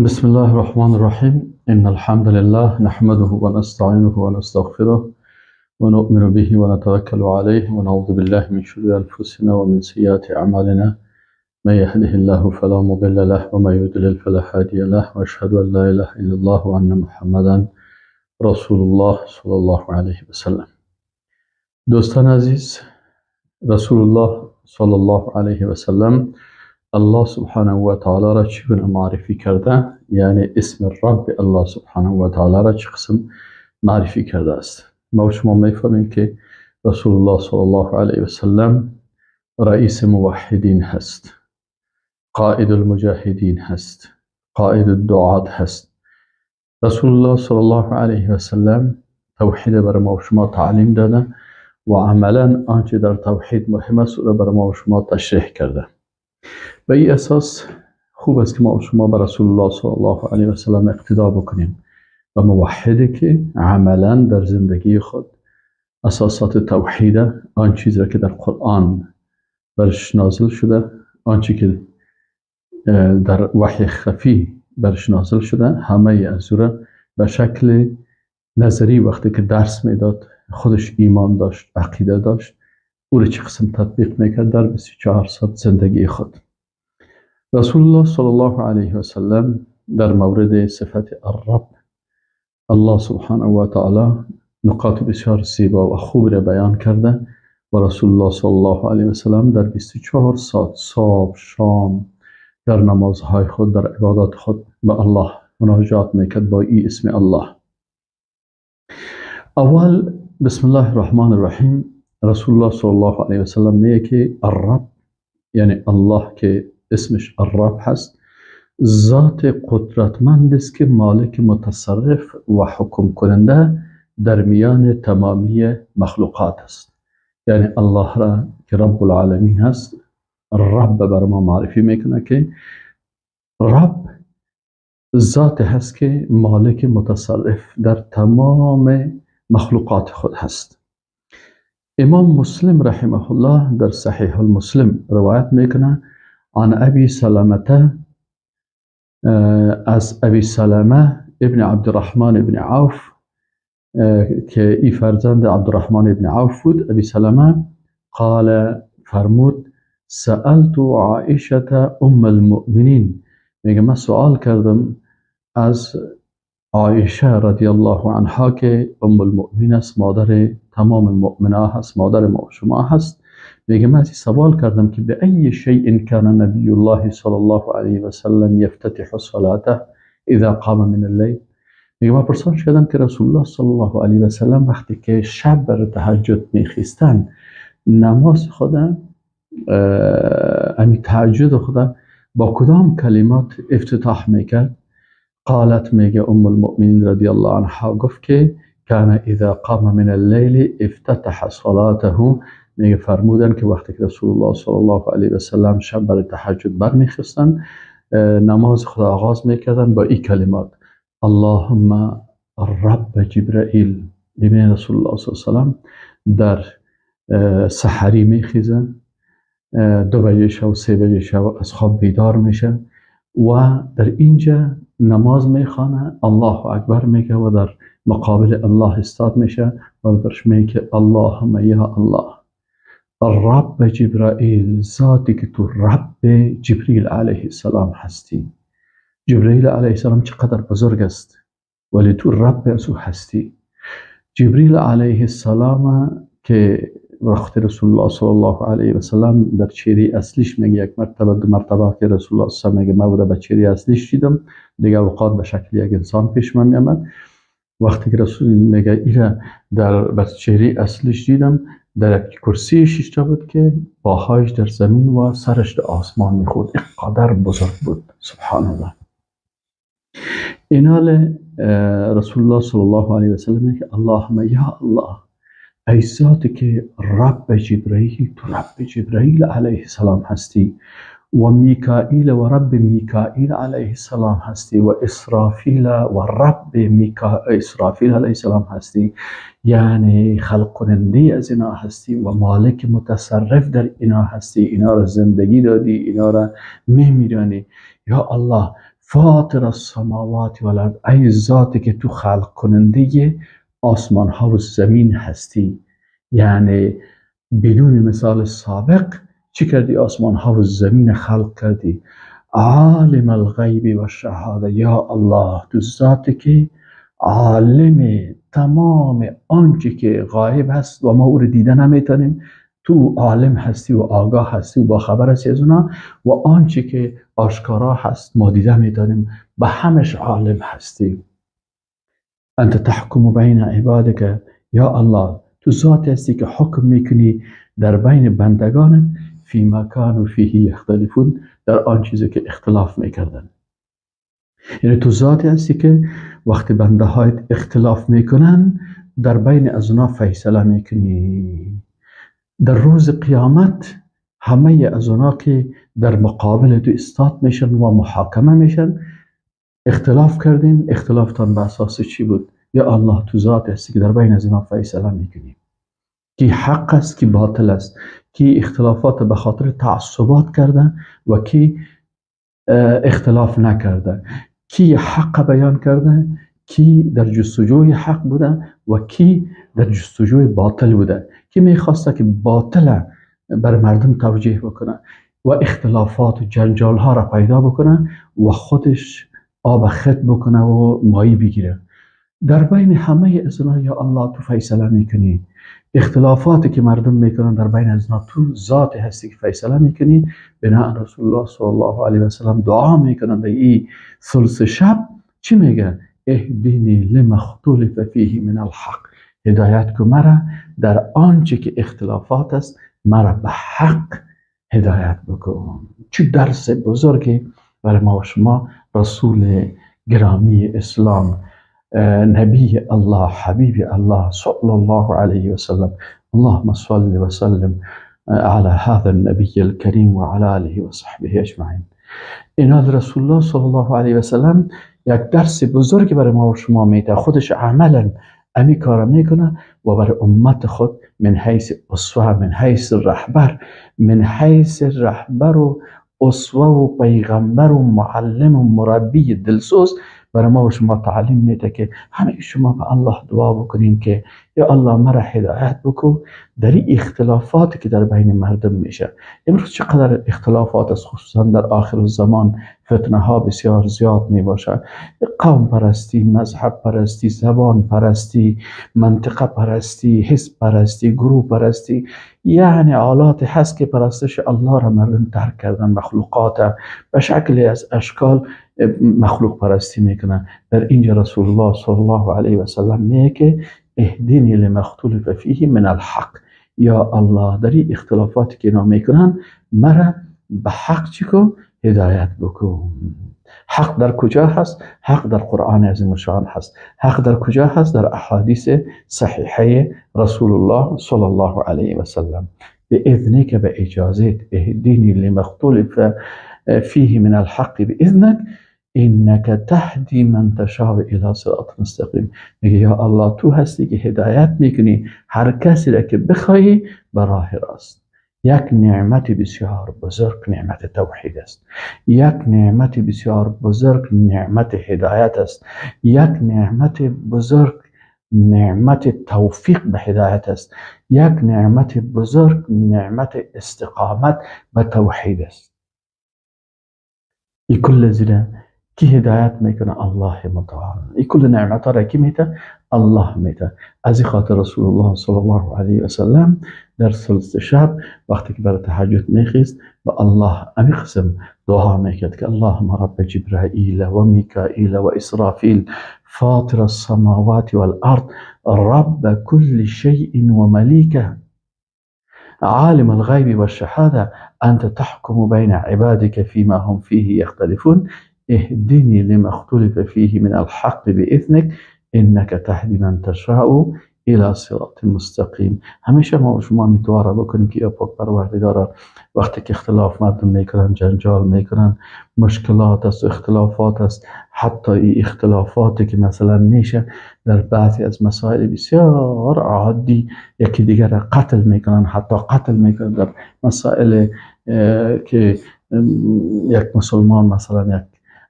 بسم الله الرحمن الرحیم. ان الحمد لله نحمده ونستعینه ونستغفره ونؤمن به ونتوكل عليه ونعوذ بالله من شرور انفسنا ومن سيئات اعمالنا. من يهده الله فلا مضل له ومن يضلل فلا هادي له، واشهد ان لا اله الا الله وان محمدا رسول الله صلی الله علیه وسلم. دوستان عزیز، رسول الله صلی الله علیه و سلم الله سبحانه و تعالی را چگونه معرفی کرده، یعنی اسم رب الله سبحانه و تعالی را چه قسم معرفی کرده است. ما و شما میفهمیم که رسول الله صلی الله علیه و سلم رئیس موحدین هست، قائد المجاهدین هست، قائد الدعات هست. رسول الله صلی الله علیه و سلم توحید بر ما و شما تعلیم داده و عملا آنچه در توحید مهم است او را بر ما و شما تشریح کرده. به این اساس خوب است که ما و شما به رسول الله صلی الله علیه و سلم اقتدا بکنیم و موحدی که عملا در زندگی خود اساسات توحید، آن چیز را که در قرآن برش نازل شده، آنچه که در وحی خفی برش نازل شده، همه از او را به شکل نظری وقتی که درس میداد خودش ایمان داشت، عقیده داشت، او را چه قسم تطبیق میکرد در 24 ساعت زندگی خود. رسول الله صلی الله علیه و سلم در مورد صفت الرب الله سبحانه و تعالی نقاط بسیار زیبا و خوب را بیان کرده و رسول الله صلی الله علیه و سلم در 24 ساعت صبح، شام، در نمازهای خود، در عبادات خود به الله مناجات میکرد با ای اسم الله. اول بسم الله الرحمن الرحیم. رسول الله صلی الله علیه و سلم میگه که الرب، یعنی الله که اسمش الرب هست، ذات قدرتمند است که مالک متصرف و حکم کننده در میان تمامی مخلوقات است. یعنی الله را که رب العالمین هست، رب بر ما معرفی میکنه که رب ذات هست که مالک متصرف در تمام مخلوقات خود هست. امام مسلم رحمه الله در صحیح المسلم روایت میکنه عن ابی سلمة، از ابی سلمه ابن عبدالرحمن ابن عوف که ای فرزند عبدالرحمن ابن عوف بود. ابی سلمه قال، فرمود: سألت عائشة ام المؤمنین. میگه من سوال کردم از عایشه رضی الله عنها که ام المؤمنین است، مادر تمام مؤمنا هست، مادر ما و شما هست. میگه من از سوال کردم که بأي شيء كان نبی الله صلی الله علیه و سلم یفتتح صلاته اذا قام من الليل. میگه من پرسان کردم که رسول الله صلی الله علیه و سلم وقتی که شب بر تهجد میخیستن، نماز خود، امی تهجد خود با کدام کلمات افتتاح میکرد؟ قالت، میگه ام المؤمنین رضی الله عنها گفت که كان اذا قام من الليل افتتح صلاته. میگه فرمودن که وقتی که رسول الله صلی الله علیه و سلم شب برای تهجد برمیخستن، نماز خود آغاز میکردن با این کلمات: اللهم رب جبرائیل. ببین، رسول الله صلی الله علیه و سلم در سحری میخیزن، 2 بجه شب، 3 بجه شب از خواب بیدار میشه و در اینجا نماز میخوانه، الله اکبر میگه و در مقابل الله استاد میشه و برش میگه اللهم، یا الله، رب جبرائیل، ذاتی که تو رب جبریل علیه السلام هستی. جبرئیل علیه السلام چقدر بزرگ است ولی تو رب از او هستی. جبریل علیه السلام که وقت رسول الله صلی الله علیه و سلم در چهره اصلیش، میگه یک مرتبه، دو مرتبه که رسول الله صلی الله علیه و میگه من به چهره اصلیش دیدم، دیگر اوقات به شکل یک انسان پیش من میامد. وقتی که رسول میگه ایره در بر چهره اصلیش دیدم، در یک کرسی شیشته بود که پاهایش در زمین و سرش در آسمان میخورد، اینقدر بزرگ بود، سبحان الله. اینال رسول الله صلی الله علیه و سلم میگه اللهم، یا الله، ای ذاتی که رب جبرئیل، تو رب جبرئیل علیه السلام هستی و میکائیل و رب میکائیل علیه السلام هستی و اسرافیل و رب اسرافیل علیه السلام هستی، یعنی خلق کننده از اینا هستی و مالک متصرف در اینا هستی، اینا را زندگی دادی، اینا را میمیرانی. یا الله، فاطر السماوات والارض، ای ذاتی که تو خلق کننده آسمان ها و زمین هستی، یعنی بدون مثال سابق چی کردی؟ آسمان ها و زمین خلق کردی. عالم الغیب و شهاده، یا الله تو ذاتی که عالم تمام آنچه که غایب هست و ما او رو دیده نمیتونیم، تو عالم هستی و آگاه هستی و با خبر هستی از اونا، و آنچه که آشکارا هست ما دیده میتونیم، به همش عالم هستی. انت تحکم بین عبادک، یا الله تو ذات هستی که حکم میکنی در بین بندگانت، فیما کانوا فیه یختلفون، در آن چیزی که اختلاف میکردن. یعنی تو ذاتی هستی که وقتی بنده هایت اختلاف میکنن در بین از اونا فیصله میکنی. در روز قیامت همه از اونا که در مقابل تو استاد میشن و محاکمه میشن، اختلاف کردین، اختلافتان به اساس چی بود؟ یا الله تو ذات هستی که در بین از اونا فیصله میکنی، کی حق است کی باطل است، کی اختلافات به خاطر تعصبات کرده و کی اختلاف نکرده، کی حق بیان کرده، کی در جستجوی حق بوده و کی در جستجوی باطل بوده، کی میخواسته که باطل بر مردم توجیه بکنه و اختلافات و جنجال ها را پیدا بکنه و خودش آب خط بکنه و مایی بگیره. در بین همه از اینا یا الله تو فیصله میکنی. اختلافاتی که مردم میکنن در بین از اینا تو ذات هستی که فیصله میکنی. بناء رسول الله صلی الله علیه و سلم دعا میکنن در این ثلث شب، چی میگه؟ اهدینی لما اختلف فیه من الحق، هدایت کو مرا در آنچه که اختلافات است، مرا به حق هدایت بکن. چه درس بزرگی برای ما و شما رسول گرامی اسلام، نبی الله، حبیب الله صلی الله علیه و سلم. اللهم صل و سلم على هذا النبي الكريم وعلى آله و صحبه اجمعین. اینا رسول الله صلی الله علیه و سلم یک درس بزرگی برای ما و شما میده، خودش عملا امی کار میکنه و برای امت خود من حیث اسوه، من حیث رهبر، من حیث رهبر و اسوه و پیغمبر و معلم و مربی دلسوز برای ما و شما تعلیم میده که همه شما به الله دعا بکنین که یا الله مرا هدایت بکن در این اختلافاتی که در بین مردم میشه. امروز چقدر اختلافات است، خصوصا در آخر الزمان فتنه ها بسیار زیاد میباشه. قوم پرستی، مذهب پرستی، زبان پرستی، منطقه پرستی، حزب پرستی، گروه پرستی، یعنی آلات هست که پرستش الله را مردم ترک کردن، مخلوقات به شکل از اشکال مخلوق پرستی میکنن. در اینجا رسول الله صلی الله علیه و سلم میگه که اهدینی لما اختلف فیه من الحق، یا الله در این اختلافاتی که اینا میکنن مرا به حق چی کن؟ هدایت بکن. حق در کجا هست؟ حق در قرآن عظیم الشان هست. حق در کجا هست؟ در احادیث صحیحه رسول الله صلی الله علیه و سلم. باذنک، به اجازت، اهدینی لما اختلف فیه من الحق باذنک انک تهدی من تشاء الی صراط مستقیم. میگه یا الله تو هستی که هدایت میکنی هر کسی را که بخوای به راه راست. یک نعمت بسیار بزرگ نعمت توحید است، یک نعمت بسیار بزرگ نعمت هدایت است، یک نعمت بزرگ نعمت توفیق به هدایت است، یک نعمت بزرگ نعمت استقامت به توحید است. ای کل زیره کی هدایت میکنه؟ الله متعال. ای کل نعمت را کی میده؟ الله میده. از این خاطر رسول الله صلی الله علیه و سلم در ثلث شب وقتی که برای تهجد میخیست به الله امی قسم دعا میکرد که اللهم رب جبرائیل و میکائیل و اسرافیل فاطر السماوات والارض رب كل شيء ومليكه عالم الغيب والشهادة أنت تحكم بين عبادك فيما هم فيه يختلفون اهدني لما اختلف فيه من الحق بإذنك إنك تهدي من تشاء إلى صراط مستقیم. همیشه ما و شما میتواره بکنیم که یا پاک پروردگارا وقتی که اختلاف مردم میکنن، جنجال میکنن، مشکلات است و اختلافات است، حتی این اختلافاتی که مثلا میشه در بعضی از مسائل بسیار عادی یکی دیگر را قتل میکنن، حتی قتل میکنن در مسائل که یک مسلمان مثلا یک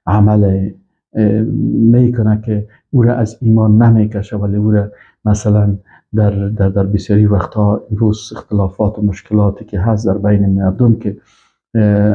عمل میکنه که او را از ایمان نمیکشه، ولی او را مثلا در در در بسیاری وقتها امروز اختلافات و مشکلاتی که هست در بین مردم که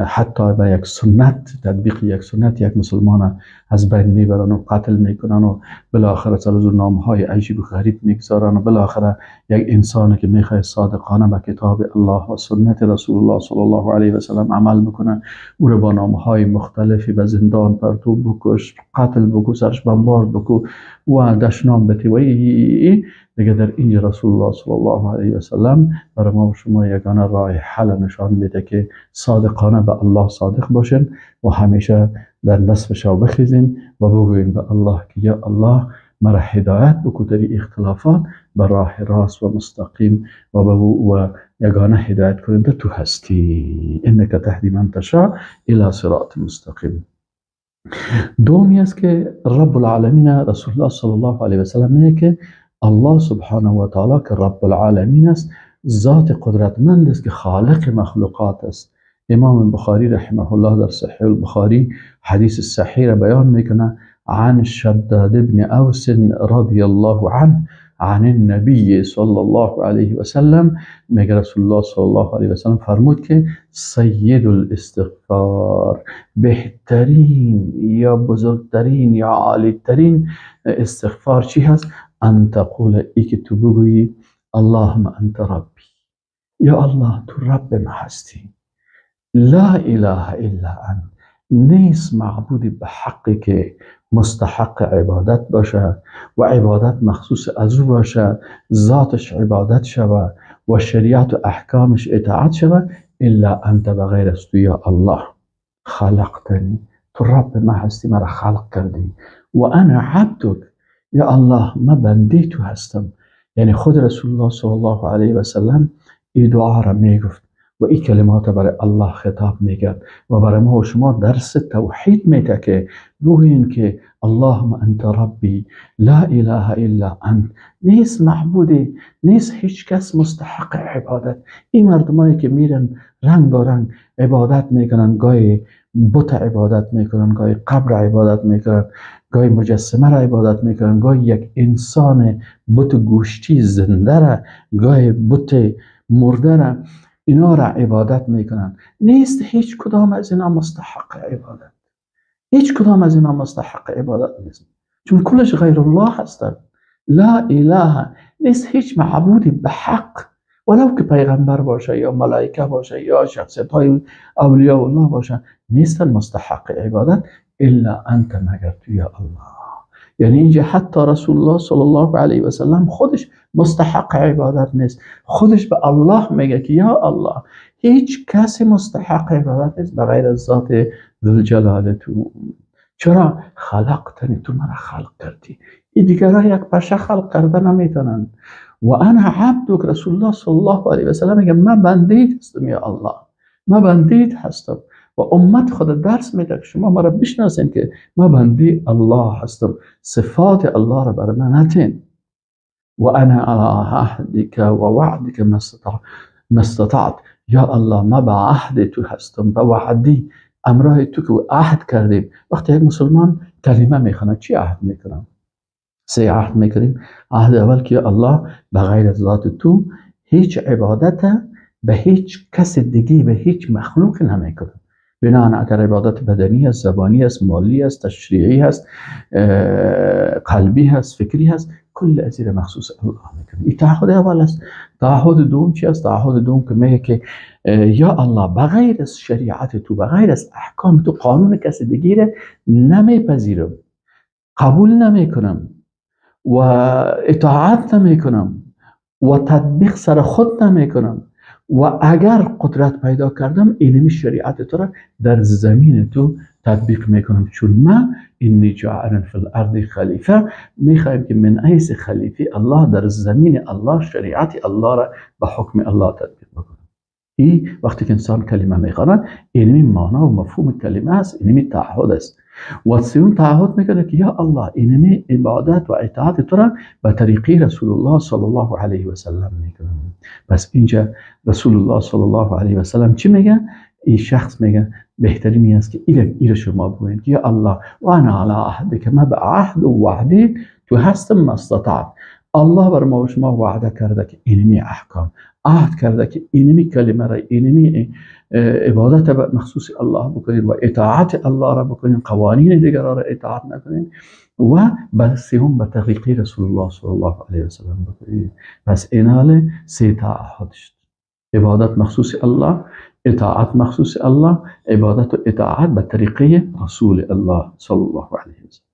حتی به یک سنت، تطبیق یک سنت یک مسلمان از بین میبرن و قتل میکنن و بالاخره سر از نام های عجیب و غریب میگذارن و بالاخره یک انسانی که میخواد صادقانه به کتاب الله و سنت رسول الله صلی الله علیه و سلم عمل بکنه، او رو با نام های مختلفی به زندان پرتو بکش، قتل بکو، سرش بمبار بکو و دشنام بتی و ای دیگه. در اینجا رسول الله صلی الله علیه و سلم برای ما و شما یگانه راه حل نشان میده که صادقانه به الله صادق باشین و همیشه در نصف شب بخیزین و بگوین به الله که یا الله، مرا هدایت بکو در اختلافات به راه راست و مستقیم و یگانه هدایت کننده تو هستی. انک تهدی من تشاء الی صراط مستقیم. دومی است که رب العالمین، رسول الله صلی الله علیه و سلم میگه که الله سبحانه و تعالی که رب العالمین است، ذات قدرتمند است که خالق مخلوقات است. امام بخاری رحمه الله در صحیح البخاری حدیث صحیح را بیان میکنه: عن شداد بن اوس رضی الله عنه عن النبی صلی الله علیه و سلم، میگه رسول الله صلی الله علیه و سلم فرمود که سید الاستغفار، بهترین یا بزرگترین یا عالیترین استغفار چی هست؟ ان تقول، ای که تو بگویی اللهم انت ربی، یا الله تو رب ما هستی، لا اله الا انت، نیست معبودی به حقی که مستحق عبادت باشه و عبادت مخصوص از او باشه، ذاتش عبادت شوه و شریعت و احکامش اطاعت شوه، الا انت، بغیر از تو یا الله. خلقتنی، تو رب ما هستی، مرا خلق کردی، و انا عبدک، یا الله ما بنده تو هستم. یعنی خود رسول الله صلی الله علیه و سلم این دعا را میگفت و این کلمات برای الله خطاب میکرد و برای ما و شما درس توحید میده که بگوییم که اللهم انت ربی لا اله الا انت، نیست معبودی، نیست هیچ کس مستحق عبادت. این مردمایی که میرن رنگ و رنگ عبادت میکنن، گاهی بت عبادت میکنن، گاهی قبر عبادت میکنن، گاهی مجسمه را عبادت میکنن، گاهی یک انسان بت گوشتی زنده را، گاهی بت مرده را، اینا را عبادت میکنن. نیست هیچ کدام از اینا مستحق عبادت، هیچ کدام از اینا مستحق عبادت نیست، چون کلش غیر الله هستند. لا اله، نیست هیچ معبودی به حق، ولو که پیغمبر باشه یا ملائکه باشه یا شخصیت های اولیاء الله باشه، نیستن مستحق عبادت الا انت، مگر تو یا الله. یعنی اینجا حتی رسول الله صلی الله علیه و سلم خودش مستحق عبادت نیست، خودش به الله میگه که یا الله هیچ کسی مستحق عبادت نیست بغیر از ذات ذوالجلال تو. چرا؟ خلقتنی، تو مرا خلق کردی، این دیگرها یک پشه خلق کرده نمیتونن. و انا عبدک، رسول الله صلی الله علیه و سلم میگه من بنده هستم یا الله، من بنده هستم و امت خود درس میده که شما مرا بشناسین که من بنده الله هستم، صفات الله را بر من نتین. و انا علی عهدک و وعدک ما استطعت، یا الله ما به عهد تو هستم، به وعدی امراه تو که عهد کردیم. وقتی یک مسلمان کلمه میخونه چی عهد میکنه؟ سه عهد میکنیم. عهد اول که الله به غیر از ذات تو هیچ عبادت به هیچ کس دیگه، به هیچ مخلوق نمیکنه. بنابراین اگر عبادت بدنی است، زبانی است، مالی است، تشریعی است، قلبی هست، فکری هست، کل از مخصوص الله میکنه. این تعهد اول است. تعهد دوم چی است؟ تعهد دوم که میگه که یا الله بغیر از شریعت تو، بغیر از احکام تو، قانون کس دیگه نمیپذیرم، قبول نمیکنم و اطاعت نمیکنم و تطبیق سر خود نمیکنم و اگر قدرت پیدا کردم اینمی شریعت تو را در زمین تو تطبیق میکنم، چون ما انی جاعل فی الارض خلیفه، میخوایم که من حیث خلیفه الله در زمین الله شریعت الله را به حکم الله تطبیق بکنم. این وقتی که انسان کلمه میخواند اینمی معنا و مفهوم کلمه است، اینمی تعهد است. و سوم تعهد میکنه که یا الله اینمی عبادت و اطاعت تو را به طریقی رسول الله صلی الله علیه و سلم میکنم. پس اینجا رسول الله صلی الله علیه و سلم چی میگه؟ این شخص میگه بهترینی است که ایره شما بگوین که یا الله و انا علی عهدک، ما به عهد و وعده تو هستم ما استطعت. الله بر ما و شما وعده کرده که اینمی احکام، عهد کرده که اینمی کلمه را، اینمی عبادت مخصوص الله بکنین و اطاعت الله را بکنین، قوانین دیگر را اطاعت نکنین و سوم به طریقه رسول الله صلی الله علیه و سلم بکنین. پس اینال سه تعهد شد: عبادت مخصوص الله، اطاعت مخصوص الله، عبادت و اطاعت به طریقه رسول الله صلی الله علیه و سلم.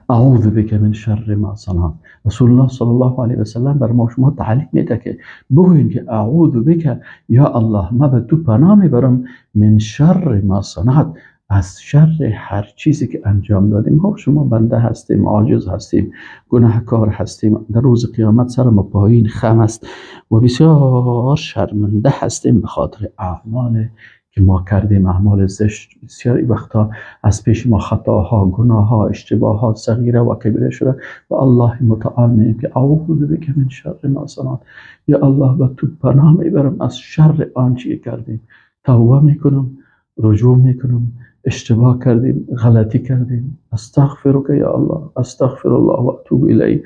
اعوذ بک من شر ما صنعت. رسول الله صلی الله علیه و سلم بر ما شما تعلیم میده که بگوین که اعوذ بک، یا الله ما به تو پناه میبرم، من شر ما صنعت، از شر هر چیزی که انجام دادیم. ما شما بنده هستیم، عاجز هستیم، گناهکار هستیم، در روز قیامت سر ما پایین خم است و بسیار شرمنده هستیم به خاطر اعمال که ما کردیم، اعمال زشت. بسیاری وقتا از پیش ما خطاها، گناهها، اشتباهات صغیره و کبیره شده و الله متعال میگه که اعوذ بک من شر ما صنعت، یا الله به تو پناه میبرم از شر آنچه کردیم. توبه میکنم، رجوع میکنم، اشتباه کردیم، غلطی کردیم، استغفرک یا الله، استغفر الله و اتوب الیه.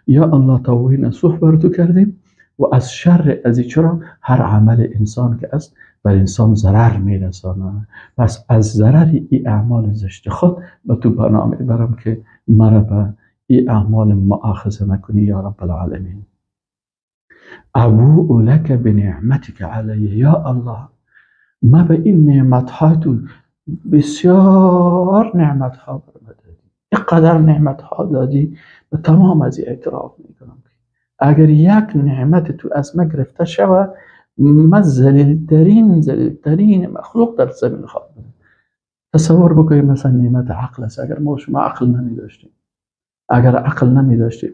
یا الله توبه نصوح بر تو کردیم و از شر از چرا هر عمل انسان که است بر انسان ضرر میرسانه، پس از ضرر ای اعمال زشت خود به تو پناه میبرم که مرا به ای اعمال مؤاخذه نکنی یا رب العالمین. ابوء لک بنعمتک علی، یا الله ما به این نعمت های تو، بسیار نعمت ها بر ما دادی، اینقدر نعمت ها دادی، به تمام از اعتراف میکنم اگر یک نعمت تو از ما گرفته شود، ما ذلیل‌ترین مخلوق در زمین خواهد بود. تصور بکنیم مثلا نعمت عقل است، اگر ما شما عقل نمی داشتیم، اگر عقل نمی داشتیم،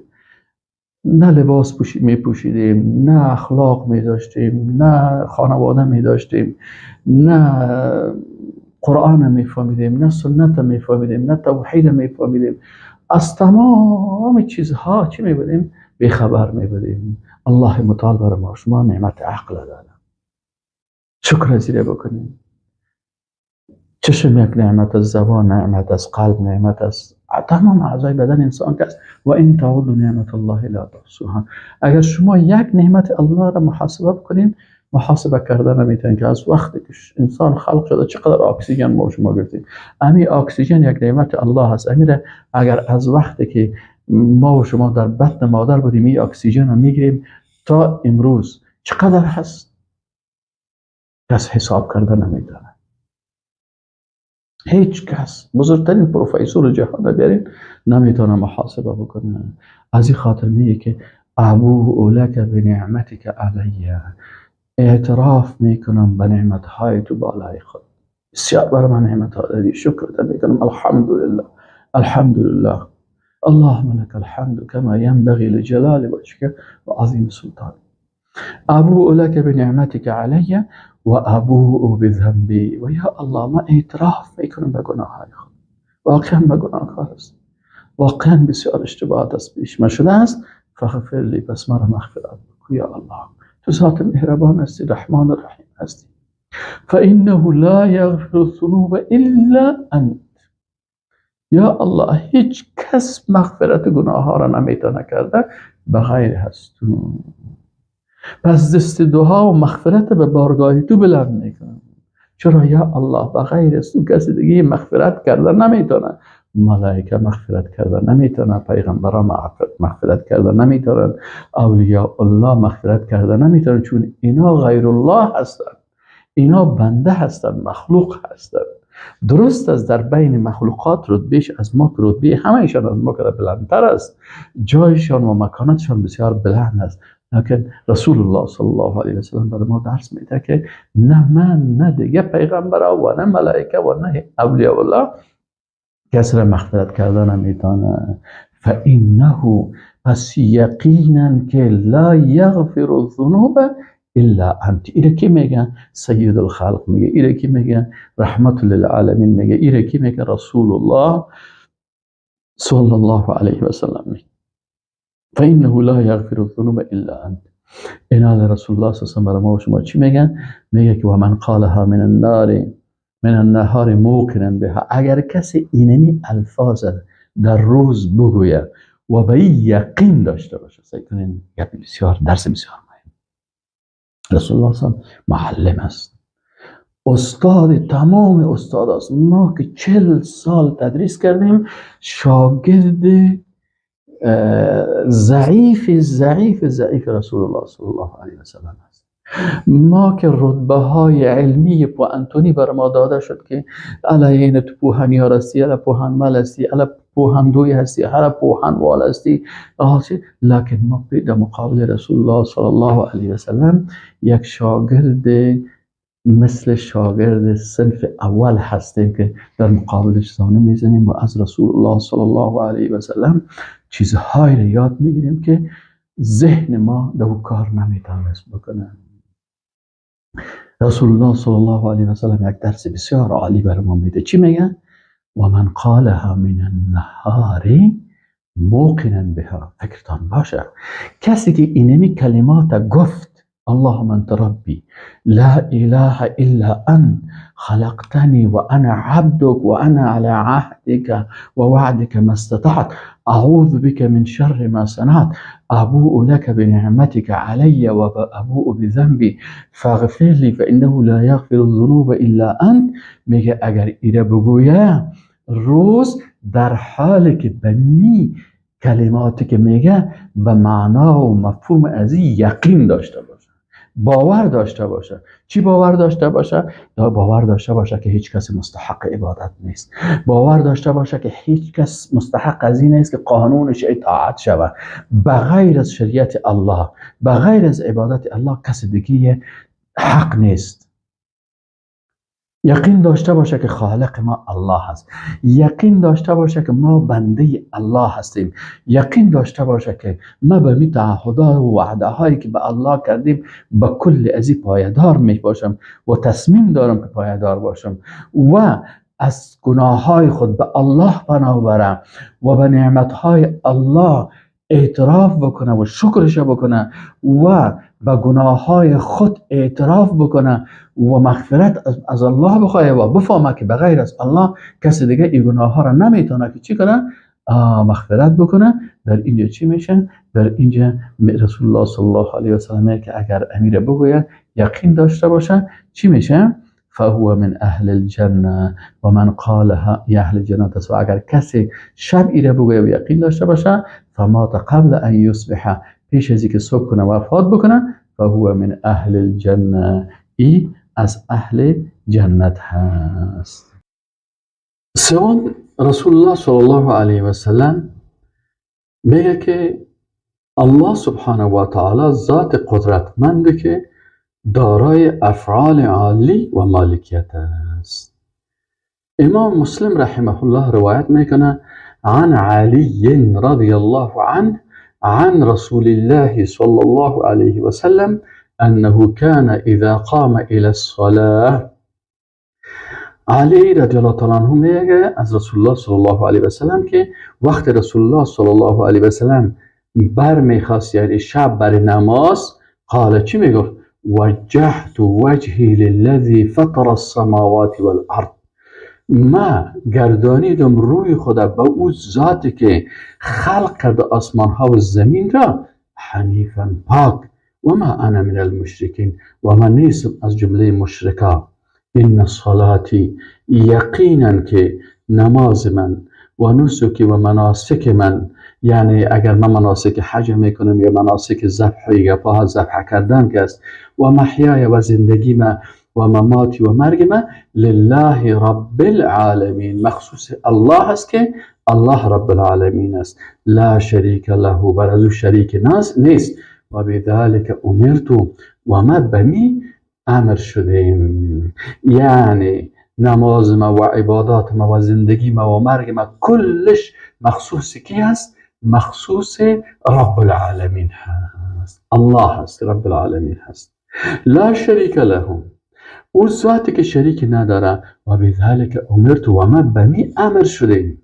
نه لباس می پوشیدیم، نه اخلاق می داشتیم، نه خانواده می داشتیم، نه قرآن می فهمیدیم، نه سنت می فهمیدیم، نه توحید می فهمیدیم، از تمام چیزها چی می بودیم؟ بیخبر می بودیم. الله متعال بر ما شما نعمت عقل داده، شکر از اینه بکنیم. چشم یک نعمت از، زبان نعمت از، قلب نعمت از، تمام اعضای بدن انسان که است. و این تعدوا نعمت الله لا تحصوها. اگر شما یک نعمت الله را محاسبه بکنین، محاسبه کردن نمیتونین که از وقتی که انسان خلق شده چقدر اکسیژن ما شما گرفتیم. امی اکسیژن یک نعمت الله است. امیره اگر از وقتی که ما و شما در بطن مادر بودیم این اکسیژن رو میگیریم تا امروز چقدر هست، کس حساب کرده نمیدونه. هیچ کس، بزرگترین پروفسور جهان بیارین نمیتونه محاسبه بکنه. از این خاطر میگه که ابوء لک بنعمتک علی، اعتراف میکنم به نعمتهای تو بالای خود. بسیار بر من نعمت ها دادی، شکر میکنم، الحمدلله الحمدلله. اللهم لك الحمد كما ينبغي لجلال وجهك وعظيم سلطانك. أبوء لك بنعمتك علي وأبوء بذنبي. و یا الله ما اعتراف میکنم به گناههای خود، واقعا به گناهکار است، واقعا بسیار اشتباهات از پیش من شده است. فاغفر لی، پس مرا مغفرت بکن یا الله، تو ذات مهربان هستی، رحمان الرحیم هستی. فإنه لا یغفر الذنوب الا انت. یا الله هیچ کس مغفرت گناه ها را نمیتونه کرده بغیر از تو. پس دست دعا و مغفرت به بارگاه تو بلند میکنم. چرا یا الله بغیر از تو کسی دیگه مغفرت کرده نمیتونه. ملائکه مغفرت کرده نمیتونه، پیغمبران مغفرت کرده نمیتونن، اولیاء الله مغفرت کرده نمیتونن، چون اینا غیر الله هستن، اینا بنده هستن، مخلوق هستن. درست است در بین مخلوقات رتبهش از ما، رتبه همه‌شان از ما که بلندتر است، جایشان و مکانتشان بسیار بلند است. لکن رسول الله صلی الله علیه و سلم برای ما درس میده که نه من، نه دیگه پیغمبرا و نه ملائکه و نه اولیاء الله کس را مغفرت کردن نمیتونه. فانه، پس یقینا که لا یغفر الذنوب الا انت. ایره کی میگن؟ سید الخلق میگه. ایره کی میگن؟ رحمت للعالمین میگه. ایره کی میگه؟ رسول الله صلی الله علیه و سلم میگه. فانه لا یغفر الذنوب الا انت. اینا رسول الله صلی الله علیه و سلم برای ما و شما چی میگن؟ میگه که و من قالها من النار من النهار موقنا بها. اگر کسی اینمی الفاظ در روز بگوید و به این یقین داشته باشه، سعی کنین، گپ بسیار، درس بسیار مهم. رسول الله صلی معلم است، استاد تمام استاد است. ما که 40 سال تدریس کردیم، شاگرد ضعیف ضعیف ضعیف رسول الله صلی الله علیه و سلم است. ما که رتبه های علمی پوهنتونی بر ما داده شد که الا این تو پوهنیار هستی، الا پوهنمل هستی، الا پوهندوی هستی، الا پوهنوال هستی، لکن ما در مقابل رسول الله صلی الله علیه و سلم یک شاگرد مثل شاگرد صنف اول هستیم که در مقابلش زانو میزنیم و از رسول الله صلی الله علیه و سلم چیزهایی رو یاد میگیریم که ذهن ما در کار نمیتونست بکنه. رسول الله صلی الله علیه و سلم یک درس بسیار عالی بر ما میده. چی میگه؟ و من قالها من النهار موقنا بها. فکرتان باشه، کسی که اینمی کلمات گفت، اللهم انت ربي لا اله الا انت خلقتني وانا عبدك وانا على عهدك ووعدك ما استطعت اعوذ بك من شر ما صنعت ابوء لك بنعمتك علي وابوء بذنبي فاغفر لي فانه لا يغفر الذنوب الا انت. میگه اگر ایره بگویه روز، در حالی که به می کلماتی که میگه به معنا و مفهوم از یقین داشته باشه، باور داشته باشه. چی باور داشته باشه؟ باور داشته باشه که هیچ کس مستحق عبادت نیست، باور داشته باشه که هیچ کس مستحق از این نیست که قانونش اطاعت شود بغیر از شریعت الله، بغیر از عبادت الله کس دیگه حق نیست. یقین داشته باشه که خالق ما الله هست، یقین داشته باشه که ما بنده الله هستیم، یقین داشته باشه که ما به می تعهدات و وعده هایی که به الله کردیم به کل ازی پایدار می باشم و تصمیم دارم که پایدار باشم و از گناه های خود به الله پناه برم و به نعمت های الله اعتراف بکنه و شکرش بکنه و به گناه های خود اعتراف بکنه و مغفرت از الله بخواه و بفهمه که بغیر از الله کسی دیگه این گناه ها را نمیتونه که چی کنه؟ مغفرت بکنه. در اینجا چی میشه؟ در اینجا رسول الله صلی الله علیه و سلم که اگر امی ره بگوید، یقین داشته باشه، چی میشه؟ فهو من اهل الجنه و من قالها اهل الجنه. و اگر کسی شب ایره بگوید و یقین داشته باشه، فمات قبل ان یصبح، پیش از اینکه صبح کنه وفات بکنه، فهو من اهل الجنه، ای از اهل جنت هست. سوم، رسول الله صلی الله علیه و سلم میگه که الله سبحانه و تعالی ذات قدرتمنده که دارای افعال عالی و مالکیت است. امام مسلم رحمه الله روایت میکنه، عن علی رضی الله عنه عن رسول الله صلى الله عليه وسلم أنه كان إذا قام إلى الصلاة. علی رضی الله تعالی عنه میگه از رسول الله صلی الله علیه و سلم که وقت رسول الله صلی الله علیه و سلم بر میخواست، یعنی شب بر نماز، قال، چی میگفت؟ وجهت وجهی للذی فطر السماوات والارض. ما گردانیدم روی خود به او ذاتی که خلق کرده آسمان ها و زمین را، حنیفا، پاک، و ما انا من المشرکین، و من نیستم از جمله مشرکا. ان صلاتی، یقینا که نماز من، و نسکی و مناسک من، یعنی اگر من مناسک حج میکنم یا مناسک ذبح و ذبح کردن که است، و محیای و زندگی من، و مماتی و مرگ من، لله رب العالمین، مخصوص الله است که الله رب العالمین است، لا شریک له، بر از او شریک نیست، و بذلک امرت، و ما به می امر شدیم. یعنی نماز ما و عبادات ما و زندگی ما و مرگ ما کلش مخصوص کی هست؟ مخصوص رب العالمین هست، الله هست، رب العالمین هست، لا شریک له، او ذاتی که شریک نداره، و بذلک امرت، و ما به می امر شدیم.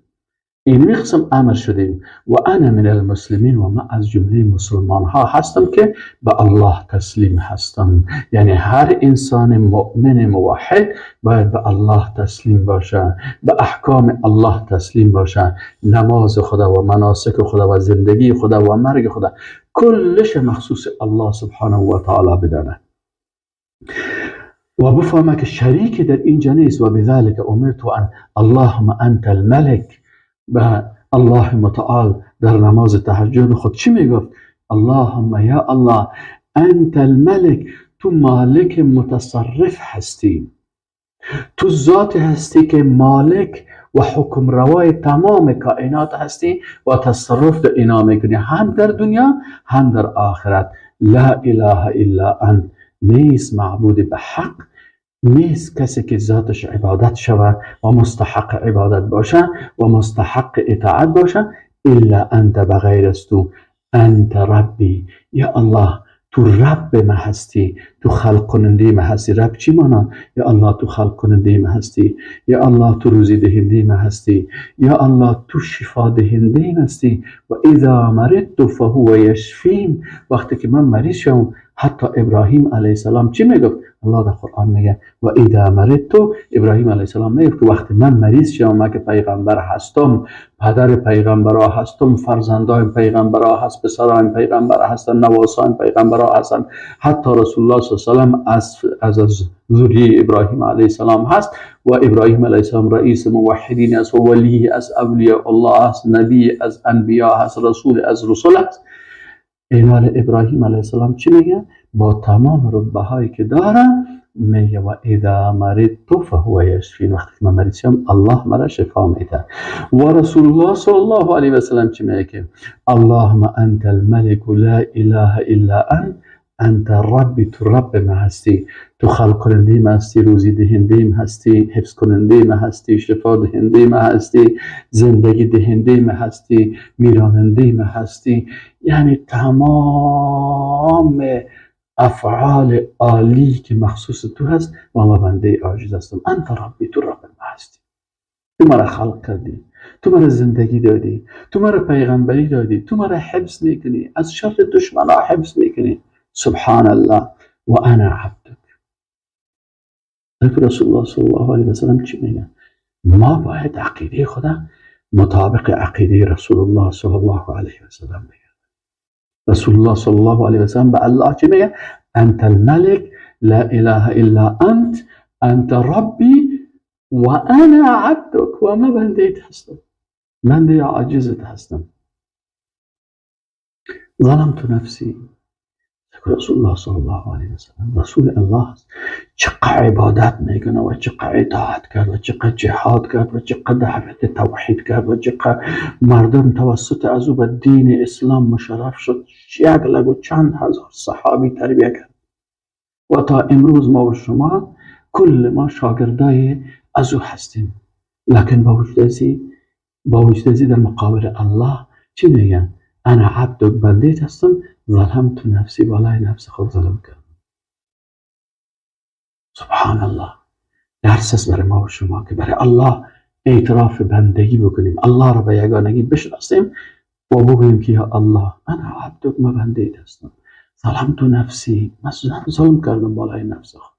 این قسم امر شدیم. و انا من المسلمین، و ما از جمله مسلمان ها هستم که به الله تسلیم هستم. یعنی هر انسان مؤمن موحد باید به الله تسلیم باشه، به احکام الله تسلیم باشه، نماز خدا و مناسک خدا و زندگی خدا و مرگ خدا کلش مخصوص الله سبحانه و تعالی بدانه و بفهمه که شریک در اینجا نیست. و بذلك امرت ان اللهم انت الملک. به الله متعال در نماز تهجد خود چی میگفت؟ اللهم یا الله انت الملک، تو مالک متصرف هستی، تو ذات هستی که مالک و حکم روای تمام کائنات هستی و تصرف در اینا میکنی، هم در دنیا هم در آخرت. لا اله الا انت، نیست معبود به حق، نیست کسی که ذاتش عبادت شود و مستحق عبادت باشه و مستحق اطاعت باشه، الا انت، بغیر از تو. انت ربی، یا الله تو رب ما هستی، تو خلق کننده ما هستی. رب چی مانا؟ یا الله تو خلق کننده ما هستی، یا الله تو روزی دهنده ما هستی، یا الله تو شفا دهنده ما هستی. و اذا مرضت فهو یشفین، وقتی که من مریض شدم، حتی ابراهیم علیه السلام چی میگفت؟ الله در قرآن میگه و اذا مرضت، ابراهیم علیه السلام میگفت که وقتی من مریض شدم، من که پیغمبر هستم، پدر پیغمبرها هستم، فرزندان پیغمبرها هست، پسران پیغمبر هستن، نواسان پیغمبرها هستن، حتی رسول الله صلی الله علیه و سلم از ذریه ابراهیم علیه السلام هست و ابراهیم علیه السلام رئیس موحدین است و ولی از اولیاء الله است، نبی از انبیا هست، رسول از رسول است. اینال ابراهیم علیه السلام چی میگه؟ با تمام رتبه هایی که داره میگه و اذا مرضت فهو یشفین، وقتی که من مریض شدم الله مرا شفا میده. و رسول الله صلی الله علیه و سلم چی میگه؟ اللهم انت الملک لا اله الا انت، انت ربی، تو رب ما هستی، تو خلق کننده ما هستی، روزی دهنده ما هستی، حفظ کننده ما هستی، شفا دهنده ما هستی، زندگی دهنده ما هستی، میراننده ما هستی. یعنی تمام افعال عالی که مخصوص تو هست و ما بنده عاجز هستم. انت ربی، تو رب ما هستی، تو مرا خلق کردی، تو مرا زندگی دادی، تو مرا پیغمبری دادی، تو مرا حفظ میکنی، از شر دشمنا حفظ میکنی. سبحان الله و انا عبدک. رسول الله صلی الله علیه و سلم چی میگه؟ ما باید عقیده خدا مطابق عقیده رسول الله صلی الله علیه و سلم بگه. رسول الله صلی الله علیه و سلم به الله چی میگه؟ انت الملک لا اله الا انت، انت ربی و انا عبدک، و ما بنده هستم، بنده عاجزت هستم. ظلمت نفسی. رسول الله صلی الله علیه و سلم رسول الله چقدر عبادت میکنه و چقدر اطاعت کرد و چقدر جهاد کرد و چقدر دعوت توحید کرد و چقدر مردم توسط از او به دین اسلام مشرف شد، یک لگ و چند هزار صحابی تربیه کرد و تا امروز ما و شما کل ما شاگردای از او هستیم. لکن با وجود ازی در مقابل الله چی میگن؟ انا عبدک، بنده هستم، ظلمت نفسی، بالای نفس خود ظلم کردم. سبحان الله. درس است برای ما و شما که برای الله اعتراف بندگی بکنیم، الله را به یگانگی بشناسیم و بگوییم که یا الله انا عبدک، من بنده هستم، ظلمت نفسی، من ظلم کردم بالای نفس خود،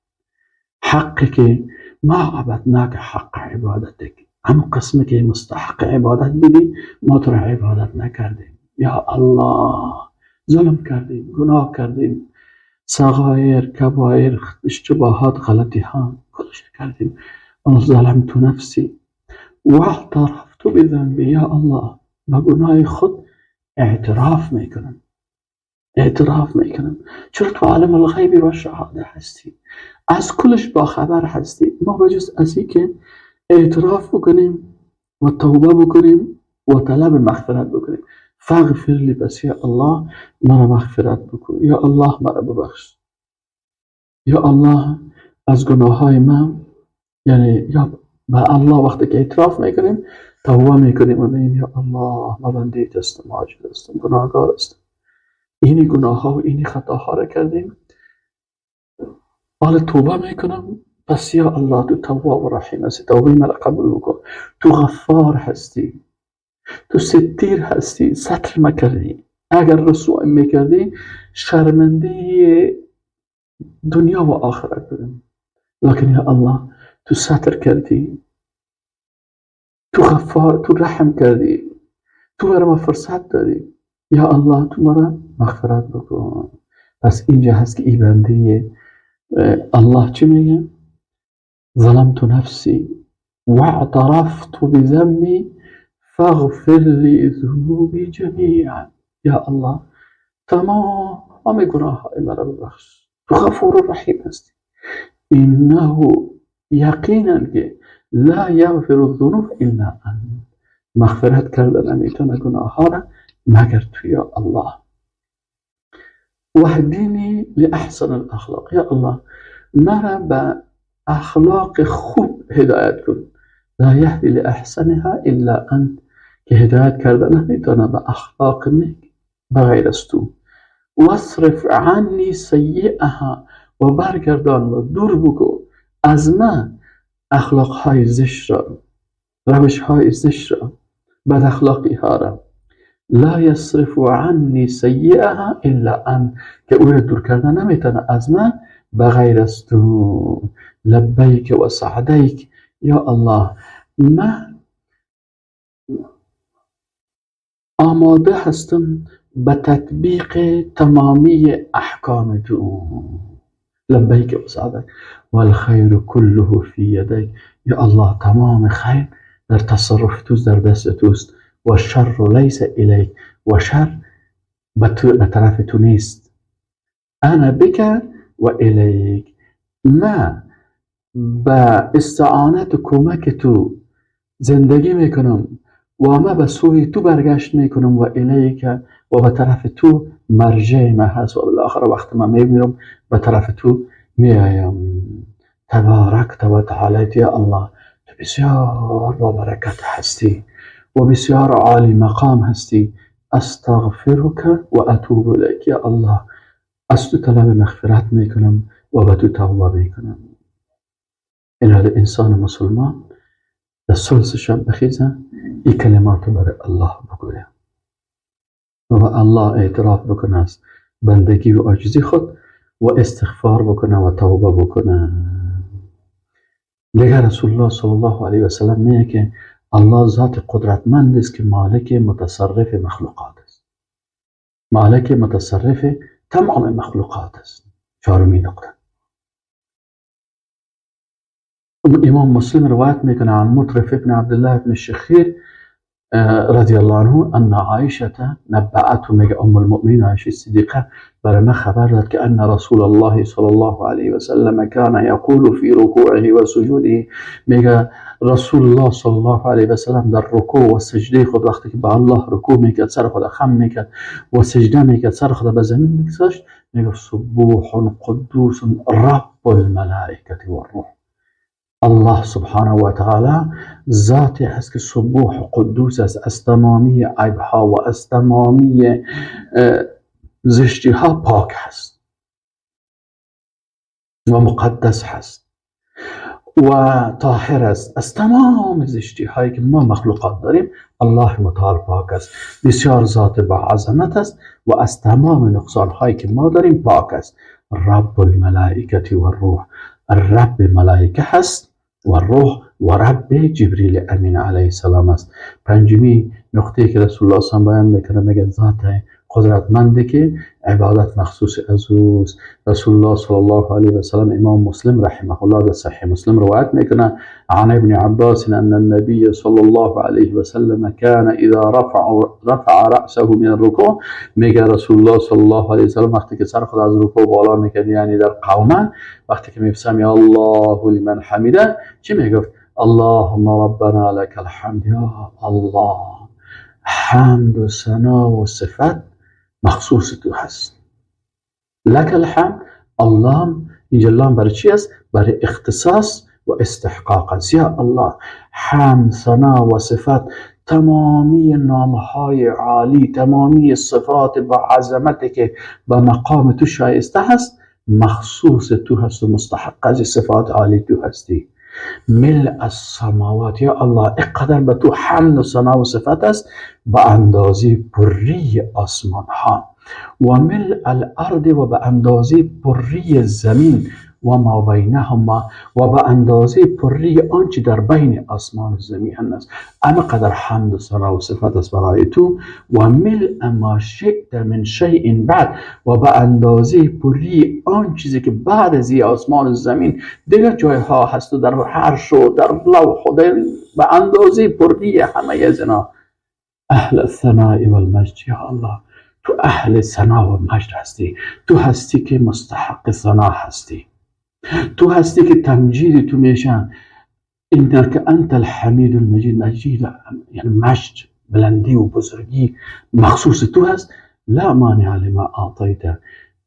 حقی که ما عبدناک حق عبادتک، هم قسمی که مستحق عبادت بودی ما تو را عبادت نکردیم. یا الله ظلم کردیم، گناه کردیم، صغایر، کبایر، اشتباهات، غلطی ها کلش کردیم. ظلمت نفسی و اعترفت بذنبی، یا الله به گناه خود اعتراف میکنم، اعتراف میکنم. چرا تو عالم الغیب و شهاده هستی، از کلش با خبر هستی. ما بجز از که اعتراف بکنیم و توبه بکنیم و طلب مغفرت بکنیم. فاغفر لی، بس یا الله مرا مغفرت بکن، یا الله مرا ببخش، یا الله از گناه های من، یعنی یا به الله وقتی که اعتراف میکنیم توبه میکنیم و میگیم یا الله من بنده هستم، عاجز هستم، گناهکار هستم، اینی گناه ها و اینی خطاها را کردیم، حالا توبه میکنم، پس یا الله تو تواب و رحیم هستی، توبه مرا قبول بکن، تو غفار هستی، تو ستیر هستی، ستر مکردی. اگر رسوایی میکردی شرمنده دنیا و آخرت بودم، لکن یا الله تو ستر کردی، تو غفار، تو رحم کردی، تو برای ما فرصت دادی. یا الله تو مرا مغفرت بکن. پس اینجا هست که ای بنده الله چی میگه؟ ظلمت نفسی واعترفت بذنبی فاغفر لی ذنوبی جمیعا. یا الله تمام گناه های مرا ببخش، تو غفور رحیم هستی. انه یقینا که لا یغفر الذنوب الا انت، مغفرت کردن نمیتونه گناه ها را مگر تو یا الله. واهدینی لاحسن الاخلاق، یا الله مرا به اخلاق خوب هدایت کن. لا یهدی لاحسنها الا انت، که هدایت کردن نمیتونه به اخلاق نیک بغیر از تو. واصرف عنی سیئها، و برگردان و دور بکن از من اخلاق های زشت را، روش های زشت را، بد اخلاقی ها را. لا یصرف عنی سیئها الا انت، که او را دور کردن نمیتونه از من بغیر از تو. لبیک و سعدیک، یا الله من آماده هستم به تطبیق تمامی احکام تو. لبیک و سعدیک والخیر كله فی یدیک، یا الله تمام خیر در تصرف توست، در دست توست. و شر لیس الیک، و شر به طرف تو نیست. انا بک و الیک، ما به استعانت و کمک تو زندگی میکنم و ما به سوی تو برگشت میکنم. و الیک، و به طرف تو مرجع ما هست و بالاخره وقت ما میمیرم به طرف تو میایم. تبارکت و تعالیت، یا الله تو بسیار با برکت هستی و بسیار عالی مقام هستی. استغفرک و اتوب الیک، یا الله از تو طلب مغفرت میکنم و به تو توبه میکنم. این انسان مسلمان در ثلث شب بخیزه این کلمات برای الله بگویه و به الله اعتراف بکنه از بندگی و عاجزی خود و استغفار بکنه و توبه بکنه. دیگر رسول الله صلی الله علیه و سلم میگه که الله ذات قدرتمند است که مالک متصرف مخلوقات است، مالک متصرف تمام مخلوقات است. چهارمین نقطه، امام مسلم روایت میکنه عن مطرف ابن عبدالله ابن الشخیر رضی الله عنه ان عایشه نبأته، میگه ام المؤمنین عایشه صدیقه برای ما خبر داد که ان رسول الله صلی الله علیه و سلم کان یقول فی رکوعه و سجوده، میگه رسول الله صلی الله علیه و سلم در رکوع و سجده خود وقتی که به الله رکوع میکرد سر خود خم میکرد و سجده میکرد سر خود به زمین میگذاشت، میگه سبوح قدوس رب الملائکه والروح. الله سبحانه و تعالی ذاتی هست که سبوح و قدوس است، از تمامی عیبها و از تمامی زشتی ها پاک هست و مقدس هست و طاهر است از تمام زشتی هایی که ما مخلوقات داریم. الله متعال پاک است، بسیار ذات با عظمت است و از تمام نقصان هایی که ما داریم پاک است. رب الملائکه و الروح، رب ملائکه هست و روح و رب جبریل امین علیه السلام است. پنجمی نقطه که رسول الله صلی الله علیه و بیان میکنه، میگه ذات قدرتمنده که عبادت مخصوص از اوست. رسول الله صلی الله علیه و سلم، امام مسلم رحمه الله در صحیح مسلم روایت میکنه عن ابن عباس ان النبی صلی الله علیه و سلم كان اذا رفع رأسه من الركوع، میگه رسول الله صلی الله علیه و سلم وقتی که سر خود از رکوع بالا میکرد، یعنی در قومه، وقتی که میفسم یا الله لمن حمیده، چی میگفت؟ اللهم ربنا لك الحمد. یا الله حمد و ثنا و صفت مخصوص تو هست. لك الحمد، الله اینجا لام برای چی است؟ برای اختصاص و استحقاق است. یا الله حمد ثنا و صفت، تمامی نامهای عالی، تمامی صفات با عظمتی که به مقام تو شایسته هست، مخصوص تو هست و مستحق از صفات عالی تو هستی. ملء السماوات، یا الله اینقدر به تو حمد و ثنا و صفت است به اندازه پری آسمان ها، و ملء الارض و به اندازه پری زمین، و ما بینهما و به اندازه پری آنچه در بین آسمان و زمین است. اما قدر حمد و ثنا و صفت است برای تو. و ملء ما شئت من شیء بعد و به اندازه پری آن چیزی که بعد از آسمان و زمین دیگر جایها هست و در عرش و در لوح و به اندازه پری همه از اینا. اهل الثناء والمجد، یا الله تو اهل ثنا و مجد هستی، تو هستی که مستحق ثنا هستی، تو هستی که تمجید تو میشن. انک انت الحمید المجید، مجید یعنی مجد، بلندی و بزرگی مخصوص تو هست. لا مانع لما اعطیت،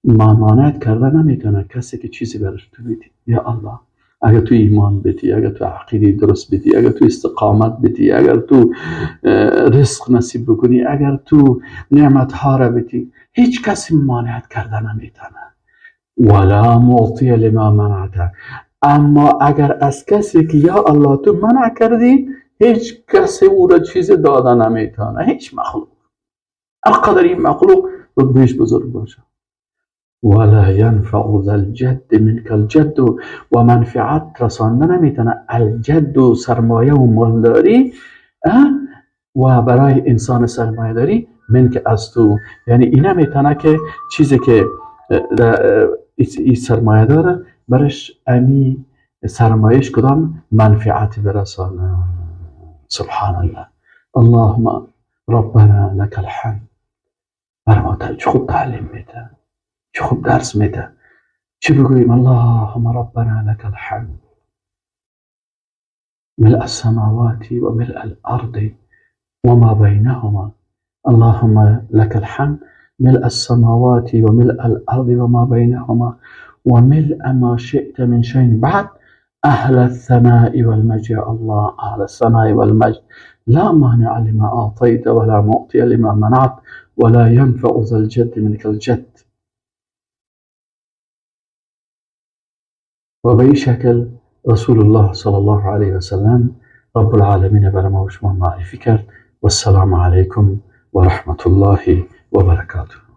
ما مانعت کرده نمیتونه کسی که چیزی براش تو بدی. یا الله اگر تو ایمان بدی، اگر تو عقیده درست بدی، اگر تو استقامت بدی، اگر تو رزق نصیب بکنی، اگر تو نعمت ها را بدی، هیچ کسی مانعت کرده نمیتونه. ولا معطی لما منعت، اما اگر از کسی که یا الله تو منع کردی، هیچ کسی او را چیز داده نمیتونه، هیچ مخلوق، هر این مخلوق رتبهش بزرگ باشه. ولا ينفع ذا الجد منك الجد و منفعت رسانده نمیتونه الجد سرمایه و مالداری و برای انسان سرمایه داری منک از تو، یعنی اینا میتونه که چیزی که این سرمایه داره برش امی سرمایش کدام منفعت برسانه. سبحان الله. اللهم ربنا لك الحمد. بر ما چه خوب تعلیم میده، چه خوب درس میده. چه بگوییم؟ اللهم ربنا لك الحمد ملء السماوات وملء الارض وما بينهما. اللهم لك الحمد ملء السماوات وملء الارض وما بينهما وملء ما شئت من شيء بعد اهل الثناء والمجد. يا الله اهل الثناء والمجد، لا مانع لما اعطيت ولا معطي لما منعت ولا ينفع ذا الجد منك الجد. و به این شکل رسول الله صلی الله علیه و سلم رب العالمین برای ما و شما معرفی کرد. و السلام علیکم و رحمت الله و برکاته.